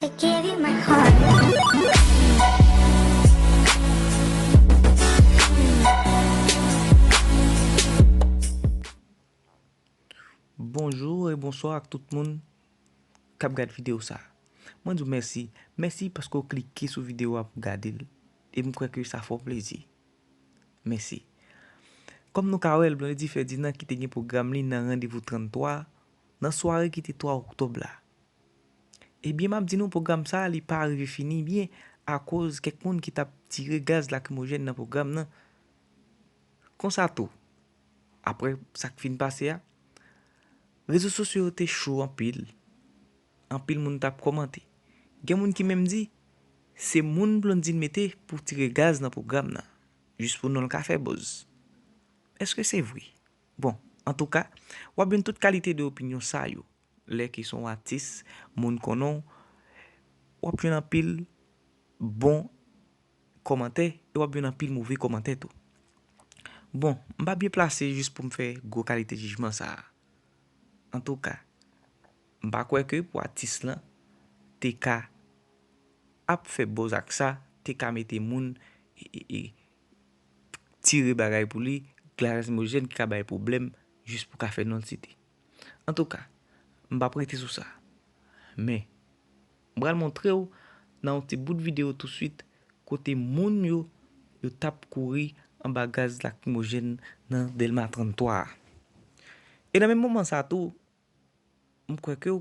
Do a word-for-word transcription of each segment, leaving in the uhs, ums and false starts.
I give you my heart. Bonjou e bonswa ak tout moun k ap gad videyo sa a. Mwen di w mèsi. Mèsi paske w klike sou videyo a pou w gade l. E m kwè ke sa fè w plezi. Mèsi. Kòm nou ka wè l, Blondedy Ferdinand ki te gen pwogram li nan Randevou tranntwa, nan sware ki te twa oktòb la. Ebyen, m ap di nou, pwogram sa a, li pa rive fini byen akoz kèk moun ki t ap tire gaz lakrimojèn nan pwogram nan. Konsa tou, apre sa k fin pase a, rezo sosyo yo te cho anpil. Anpil moun t ap kòmante. Gen moun ki menm di, se moun Blondedy mete pou tire gaz nan pwogram nan, jis pou non l ka fè buzz. Èske se vre? Bon, antouka, w ap jwenn tout kalite de opinyon sa yo. Lè ke se yon atis, moun konnen w, w ap jwenn anpil bon kòmantè e w ap jwenn anpil move kòmantè tou. Bon, m pa byen plase jis pou m fè gwo kalite jijman sa a. Antouka, m pa kwè ke pou atis lan te ka ap fè buzz ak sa, te ka mete moun e, e, e, tire bagay pou li, gaz lakrimojèn ki ka bay pwoblèm jis pou ka fè non l site. Antouka, m p ap rete sou sa. Men, m pral montre w nan yon ti bout videyo touswit kote moun yo, yo t ap kouri anba gaz lakrimojèn nan Dèlma tranntwa a. E nan menm moman sa a tou, m kwè ke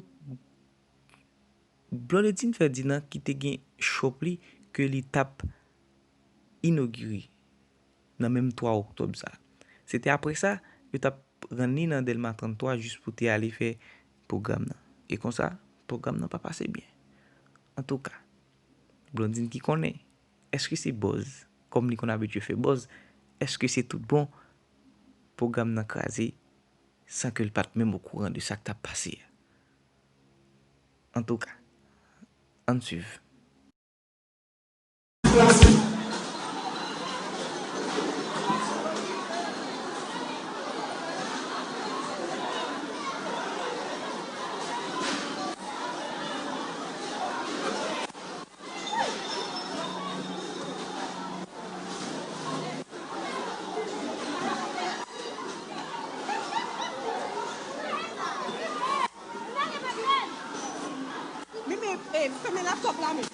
Blondedy Ferdinand ki te gen shop li ke li t ap inogire nan menm twa oktòb sa. Se te apre sa, yo t ap rann li nan Dèlma tranntwa jis pou te ale fè pwogram nan. E konsa, pwogram nan pa pase byen. Antouka, Blondedy ki konnen, èske se buzz, kòm li konn abitye fè buzz, èske se tout bon, pwogram nan kraze san ke l pa t menm okouran de sa k t ap pase a. Antouka, ann swiv. Mimi, eh, fèmen laptop la, men.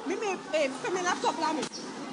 Mimi, eh, fèmen laptop la, men.